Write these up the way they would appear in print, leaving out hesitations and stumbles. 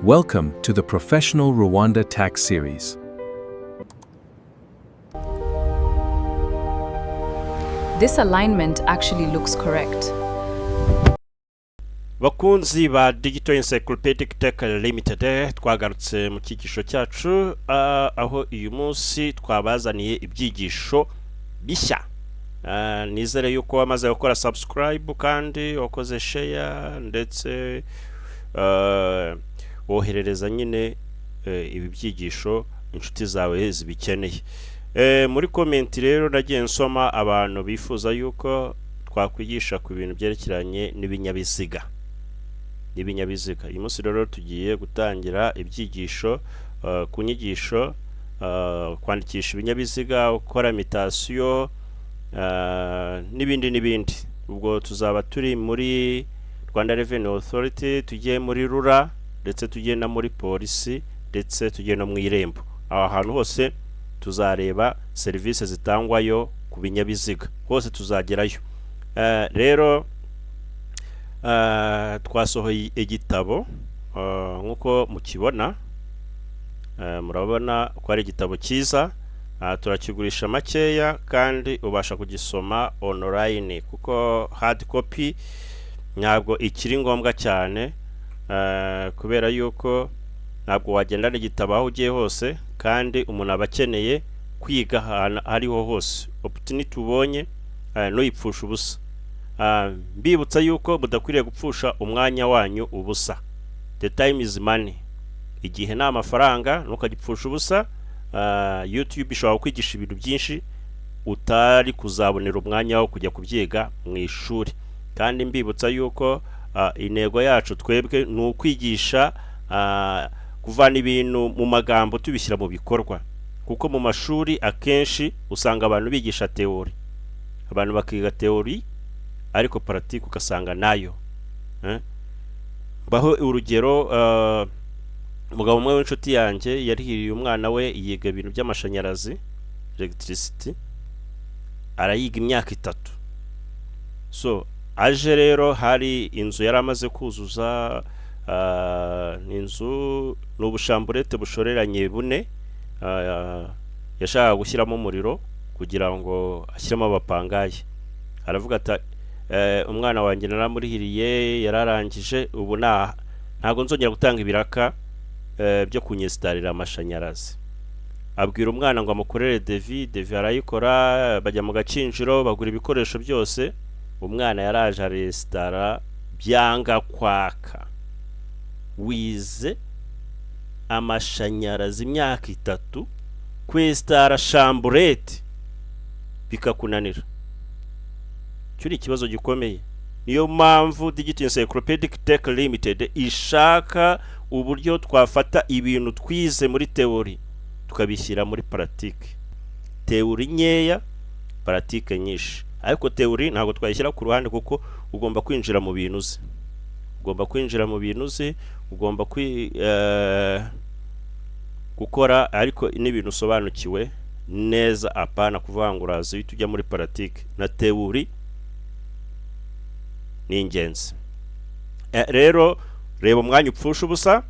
Welcome to the Professional Rwanda Tax Series. This alignment actually looks correct. Bakunzi ba Digital Encyclopedic Tech Limited, twagarutse mu cyigisho cyacu, aho uyu munsi twabazaniye ibyigisho bishya. Nizere yuko wamaze gukora subscribe kandi wakoze share, ndetse woherereza nyine ibi byigisho inshuti zawe zibikeneye. Muri comment rero nagiye nsoma abantu bifuza yuko twakwigisha ku bintu byerekeranye n'ibinyabiziga. Uyu munsi rero tugiye gutangira ibyigisho ku nyigisho kwandikisha ibinyabiziga, gukora mutation, n'ibindi n'ibindi. Ubwo tuzaba turi muri Rwanda Revenue Authority, tugiye muri RURA, ndetse tugiye no muri polisi, ndetse tugiye no mu Irembo. Aho hantu hose tuzareba serivisi zitangwayo ku binyabiziga, hose tuzagerayo. Rero twasohoye igitabo nk'uko mukibona. Murabona ko ari igitabo cyiza. Turakigurisha makeya kandi ubasha kugisoma online, kuko hard copy ntabwo ikiri ngombwa cyane, kubera yuko ntabwo wagendana igitabo aho ugiye hose, kandi umuntu aba akeneye kwiga ahantu aho ariho hose. Opportunity ubonye ntuyipfushe ubusa. Mbibutsa yuko mudakwiriye gupfusha umwanya wanyu ubusa. The time is money, igihe ni amafaranga, ntukagipfusha ubusa. YouTube ishobora kwigisha ibintu byinshi utari kuzabonera umwanya wo kujya kubyiga mu ishuri. Kandi mbibutsa yuko intego yacu twebwe ni ukwigisha, kuvana ibintu mu magambo tubishyira mu bikorwa, kuko mu mashuri akenshi usanga abantu bigisha théorie, abantu bakiga théorie, ariko pratique ugasanga nayo. Mbaho urugero, umugabo umwe w'inshuti yanjye yarihiriye umwana we yiga ibintu by'amashanyarazi, electricity, arayiga imyaka 3. So aje rero hari inzu yari amaze kuzuza, ni inzu, ni ubuchambrette bushoreranye bune, yashakaga gushyiramo umuriro kugira ngo ashyiremo abapangayi. Aravuga ati: "Umwana wanjye naramurihiriye, yararangije, ubu ntabwo nzongera gutanga ibiraka byo kunyesitarira amashanyarazi." Abwira umwana ngo amukorere devis. Devis arayikora, bajya mu Gakinjiro bagura ibikoresho byose. Umwana yaraje aresitara, byanga kwaka. Wize amashanyarazi imyaka 3, kwesitara chambrette bikakunanira, icyo ni ikibazo gikomeye. Niyo mpamvu Digital Encyclopedic Tech Limited ishaka uburyo twafata ibintu twize muri théorie tukabishyira muri pratique. Théorie nkeya, pratique nyinshi, ariko théorie ntabwo twayishyira ku ruhande, kuko ugomba kwinjira mu bintu uzi, ugomba kwinjira mu bintu uzi, ugomba gukora ariko n'ibintu usobanukiwe neza, apana kuvuga ngo uraza uhita ujya muri pratique. Na théorie ni ingenzi. Rero reba umwanya upfusha ubusa,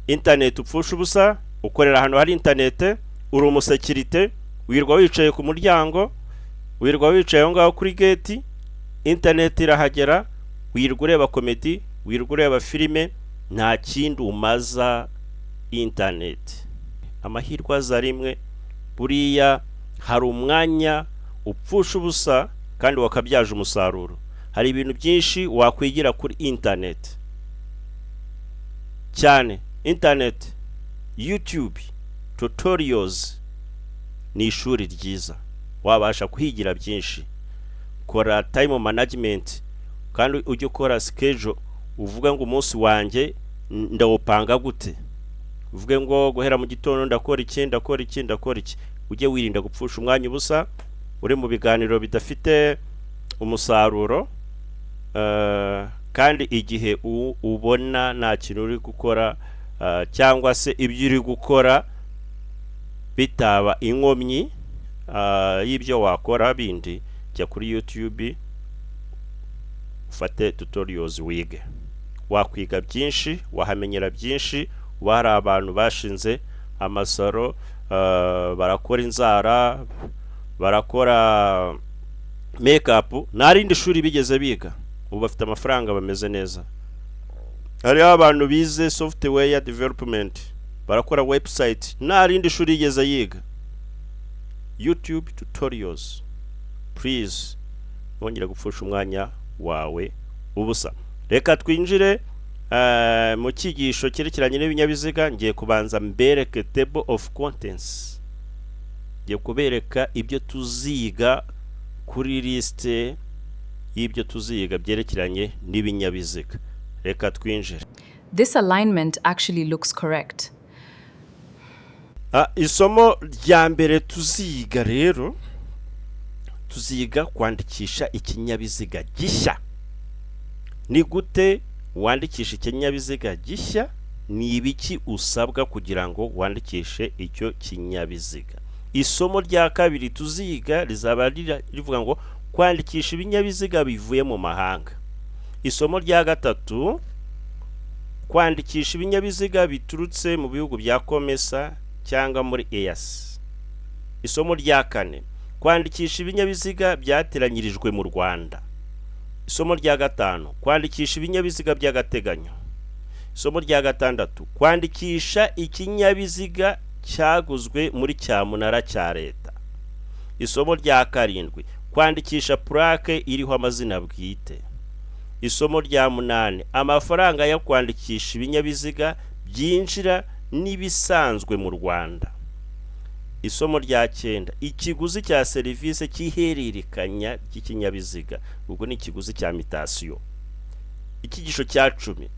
interineti upfusha ubusa. Ukorera ahantu hari interineti, uri umusécurité, wirirwa wicaye ku muryango, wirirwa wicaye aho ngaho kuri gate, interineti irahagera, wirirwa ureba comédie, wirirwa ureba filime, nta kindi umaza interineti. Amahirwe aza rimwe. Buriya hari umwanya upfusha ubusa kandi wakabyaje umusaruro. Hari ibintu byinshi wakwigira kuri interineti cyane. Interineti, YouTube tutorials ni ishuri ryiza, wabasha kuhigira byinshi. Kora time management kandi ujye ukora schedule, uvuge ngo umunsi wanjye ndawupanga gute, uvuge ngo guhera mu gitondo ndakora iki, ndakora iki, ndakora iki. Ujye wirinda gupfusha umwanya ubusa uri mu biganiro bidafite umusaruro. Kandi igihe ubona nta kintu uri gukora, cyangwa se ibyo uri gukora bitaba inkomyi y'ibyo wakora bindi, jya kuri YouTube ufate tutorials wige. Wakwiga byinshi, wahamenyera byinshi. Uba hari abantu bashinze amasaro, barakora inzara, barakora makeup, nta rindi shuri bigeze biga. Ubu bafite amafaranga, bameze neza. Hariho abantu bize software development, barakora website, nta rindi shuri yigeze yiga. YouTube tutorials. Please, ntongere gupfusha umwanya wawe ubusa. Reka twinjire mu cyigisho cyerekeranye n'ibinyabiziga. Ngiye kubanza mbereke table of contents. Ngiye kubereka ibyo tuziga kuri lisite y'ibyo tuziga byerekeranye n'ibinyabiziga. Reka twinjire. This alignment actually looks correct. Isomo rya mbere tuziga rero, tuziga kwandikisha ikinyabiziga gishya. Ni gute wandikisha ikinyabiziga gishya? Ni ibiki usabwa kugira ngo wandikishe icyo kinyabiziga? Isomo rya kabiri tuziga rizaba rivuga ngo kwandikisha ibinyabiziga bivuye mu mahanga. Isomo rya gatatu, kwandikisha ibinyabiziga biturutse mu bihugu bya COMESA cyangwa muri EAC. Isomo rya kane, kwandikisha ibinyabiziga byateranyirijwe mu Rwanda. Isomo rya gatanu, kwandikisha ibinyabiziga by'agateganyo. Isomo rya gatandatu, kwandikisha ikinyabiziga cyaguzwe muri cyamunara cya leta. Isomo rya karindwi, kwandikisha purake iriho amazina bwite. Isomo rya munani, amafaranga yo kwandikisha ibinyabiziga byinjira n'ibisanzwe mu Rwanda. Isomo rya cyenda, ikiguzi cya serivisi cy'ihererekanya ry'ikinyabiziga, ubwo ni ikiguzi cya mutation. Icyigisho cya 10,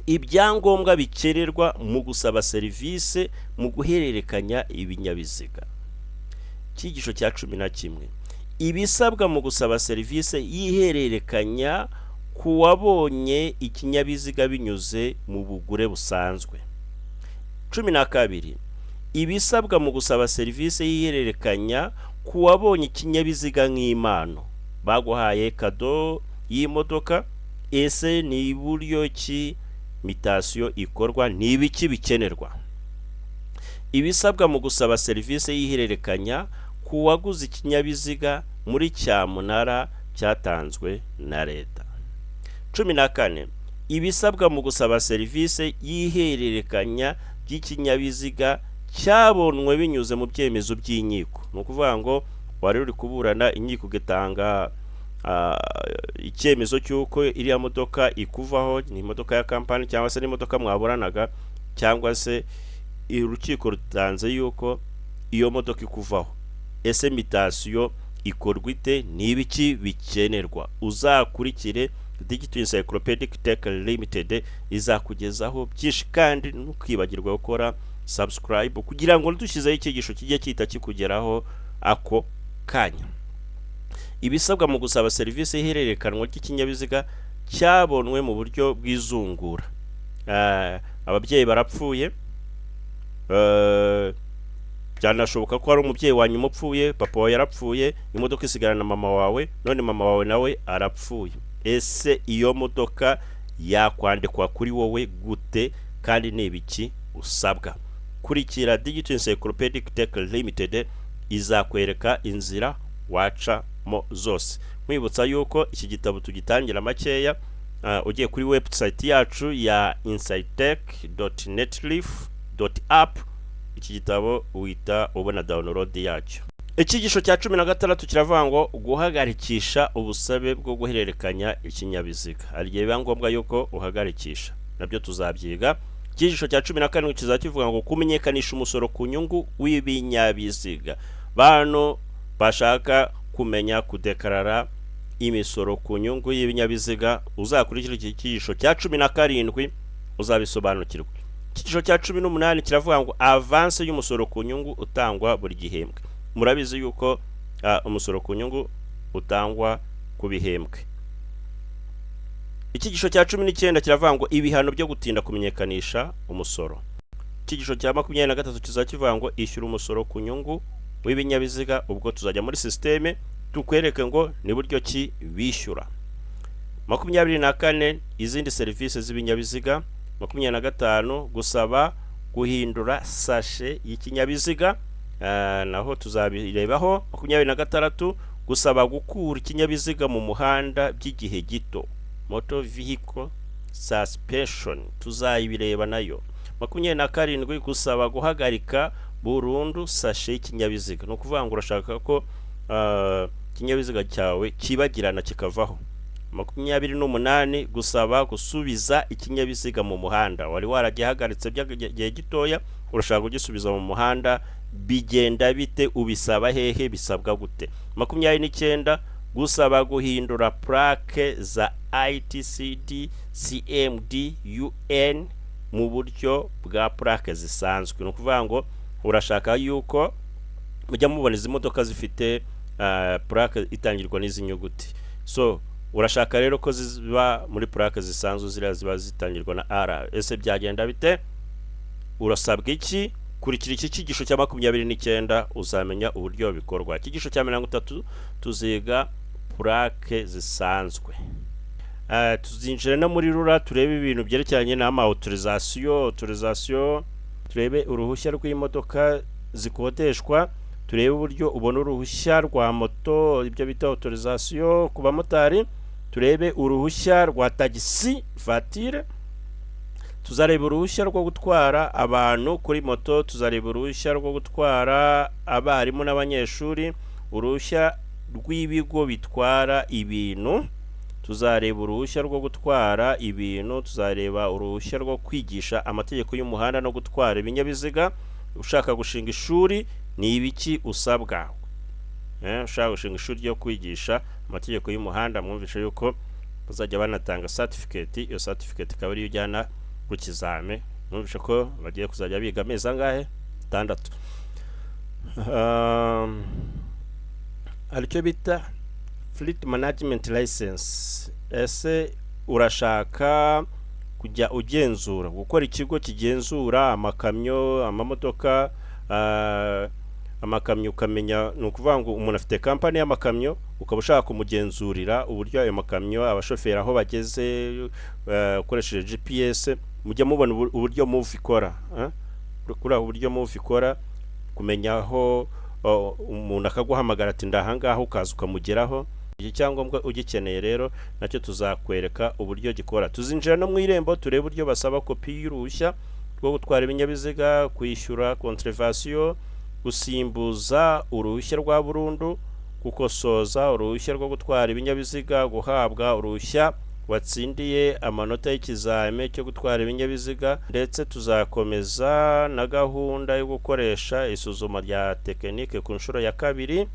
ibyangombwa bikenerwa mu gusaba serivisi mu guhererekanya ibinyabiziga. Icyigisho cya 11, ibisabwa mu gusaba serivisi y'ihererekanya ku wabonye ikinyabiziga binyuze mu bugure busanzwe. 12, ibisabwa mu gusaba serivisi y'ihererekanya ku wabonye ikinyabiziga nk'impano. Baguhaye cadeau y'imodoka, ese ni buryo ki mutation ikorwa? Ni ibiki bikenerwa? Ibisabwa mu gusaba serivisi y'ihererekanya ku waguze ikinyabiziga muri cyamunara cyatanzwe na leta. 14, ibisabwa mu gusaba serivisi y'ihererekanya ry'ikinyabiziga cyabonwe binyuze mu byemezo by'inkiko. Ni ukuvuga ngo wari uri kuburana, inkiko igatanga icyemezo cy'uko iriya modoka ikuvaho, ni imodoka ya kampani cyangwa se n'imodoka mwaburanaga, cyangwa se urukiko rutanze yuko iyo modoka ikuvaho. Ese mutation ikorwa ite? Ni ibiki bikenerwa? Uzakurikire Digital Encyclopedic Tech Limited, izakugezaho byinshi. Kandi ntukibagirwe gukora subscribe kugira ngo dushyizeho icyigisho kijye gihita kikugeraho ako kanya. Ibisabwa mu gusaba serivisi y'ihererekanwa ry'ikinyabiziga cyabonwe mu buryo bw'izungura. Ababyeyi barapfuye, byanashoboka ko hari umubyeyi wa nyuma upfuye, papa wawe yarapfuye, imodoka isigarana na mama wawe, none mama wawe nawe arapfuye. Ese iyo modoka yakwandikwa kuri wowe gute, kandi ni ibiki usabwa? Kurikira Digital Encyclopedic Tech Limited, izakwereka inzira wacamo zose. Nkwibutsa yuko iki gitabo tugitangira makeya. Ugiye kuri website yacu ya insightech.netlif.app, iki gitabo uhita ubona download yacyo. Icyigisho cya 16 kiravuga ngo guhagarikisha ubusabe bwo guhererekanya ikinyabiziga. Hari igihe biba ngombwa yuko uhagarikisha, nabyo tuzabyiga. Icyigisho cya 17 kizaba kivuga ngo kumenyekanisha umusoro ku nyungu w'ibinyabiziga. Bantu bashaka kumenya kudekarara imisoro ku nyungu y'ibinyabiziga, uzakurikira iki cyigisho cya 17, uzabisobanukirwa. Icyigisho cya 18 kiravuga ngo avance y'umusoro ku nyungu utangwa buri gihembwe. Murabizi yuko umusoro ku nyungu utangwa ku bihembwe. Icyigisho cya 19 kiravuga ngo ibihano byo gutinda kumenyekanisha umusoro. Icyigisho cya 23 kizaba kivuga ngo ishyura umusoro ku nyungu w'ibinyabiziga. Ubwo tuzajya muri système tukwereke ngo ni buryo ki bishyura. 24, izindi serivisi z'ibinyabiziga. 25, gusaba guhindura sashe y'ikinyabiziga, naho tuzabirebaho. 26, gusaba gukura ikinyabiziga mu muhanda by'igihe gito, motor vehicle suspension, tuzayibireba nayo. 27, gusaba guhagarika burundu sashe y'ikinyabiziga. Ni ukuvuga ngo urashaka ko ikinyabiziga cyawe kibagirana kikavaho. 28, gusaba gusubiza ikinyabiziga mu muhanda. Wari waragihagaritse by'igihe gitoya, urashaka kugisubiza mu muhanda, bigenda bite? Ubisaba hehe? Bisabwa gute? 29, gusaba guhindura plaque za ITCD, CMD, UN mu buryo bwa plaque zisanzwe. Ni ukuvuga ngo urashaka yuko mujya mubona izi modoka zifite plaque itangirwa n'izi nyuguti. So urashaka rero ko ziba muri plaque zisanzwe, ziriya ziba zitangirwa na R. Ese byagenda bite? Urasabwa iki? Kurikira iki cyigisho cya 29, uzamenya uburyo bikorwa. Icyigisho cya 30 tuziga plaque zisanzwe. Tuzinjira no muri RURA, turebe ibintu byerekeranye n'ama autorisation, turebe uruhushya rw'imodoka zikodeshwa, turebe uburyo ubona uruhushya rwa moto, ibyo bita autorisation ku bamotari, turebe uruhushya rwa tagisi voiture, tuzareba uruhushya rwo gutwara abantu kuri moto, tuzareba uruhushya rwo gutwara abarimu n'abanyeshuri, uruhushya rw'ibigo bitwara ibintu, tuzareba uruhushya rwo gutwara ibintu, tuzareba uruhushya rwo kwigisha amategeko y'umuhanda no gutwara ibinyabiziga. Ushaka gushinga ishuri ni ibiki usabwa? Ushaka gushinga ishuri ryo kwigisha amategeko y'umuhanda, mwumvishe yuko bazajya banatanga certificate, iyo certificate ikaba ariyo ujyana ku kizame. Mwumvishe ko bagiye kuzajya biga amezi angahe? 6. Hari icyo bita fleet management license. Ese urashaka kujya ugenzura, gukora ikigo kigenzura amakamyo, amamodoka, amakamyo, ukamenya, ni ukuvuga ngo umuntu afite kampani y'amakamyo, ukaba ushaka kumugenzurira uburyo ayo makamyo, abashoferi aho bageze, ukoresheje GPS. Mujya mubona uburyo Move ikora, eh? Kuri uburyo Move ikora, kumenya aho umuntu akaguhamagara ati ndahangaha, ukaza ukamugeraho. Iki cyangombwa ugikeneye rero nacyo tuzakwereka uburyo gikora. Tuzinjira no mu Irembo, turebe uburyo basaba kopi y'uruhushya rwo gutwara ibinyabiziga, kwishyura contravention, gusimbuza uruhushya rwa burundu, gukosoza uruhushya rwo gutwara ibinyabiziga, guhabwa uruhushya watsindiye amanota y'ikizame cyo gutwara ibinyabiziga. Ndetse tuzakomeza na gahunda yo gukoresha isuzuma rya tekinike ku nshuro ya kabiri.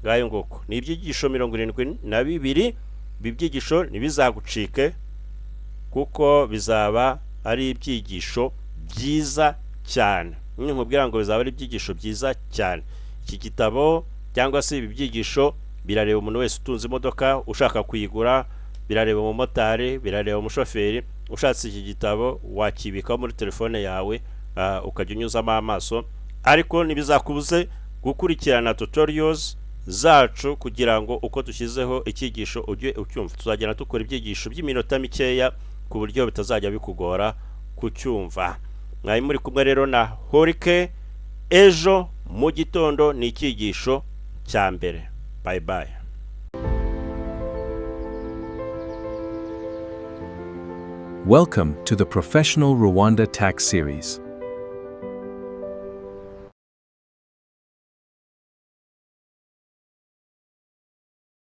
Ngayo nguko, ni ibyigisho 72. Ibi byigisho ntibizagucike kuko bizaba ari ibyigisho byiza cyane. Nyine nkubwira ngo bizaba ari ibyigisho byiza cyane. Iki gitabo cyangwa se ibi byigisho birareba umuntu wese utunze imodoka, ushaka kuyigura, birareba umumotari, birareba umushoferi. Ushatse iki gitabo wakibikaho muri telefone yawe, ukajya unyuzamo amaso, ariko ntibizakubuze gukurikirana tutorials zacu kugira ngo uko dushyizeho icyigisho ujye ucyumva. Tuzagenda dukora ibyigisho by'iminota mikeya ku buryo bitazajya bikugora kucyumva. Mwari muri kumwe rero na Horike. Ejo mu gitondo ni icyigisho cya mbere. Bye bye. Welcome to the Professional Rwanda Tax Series.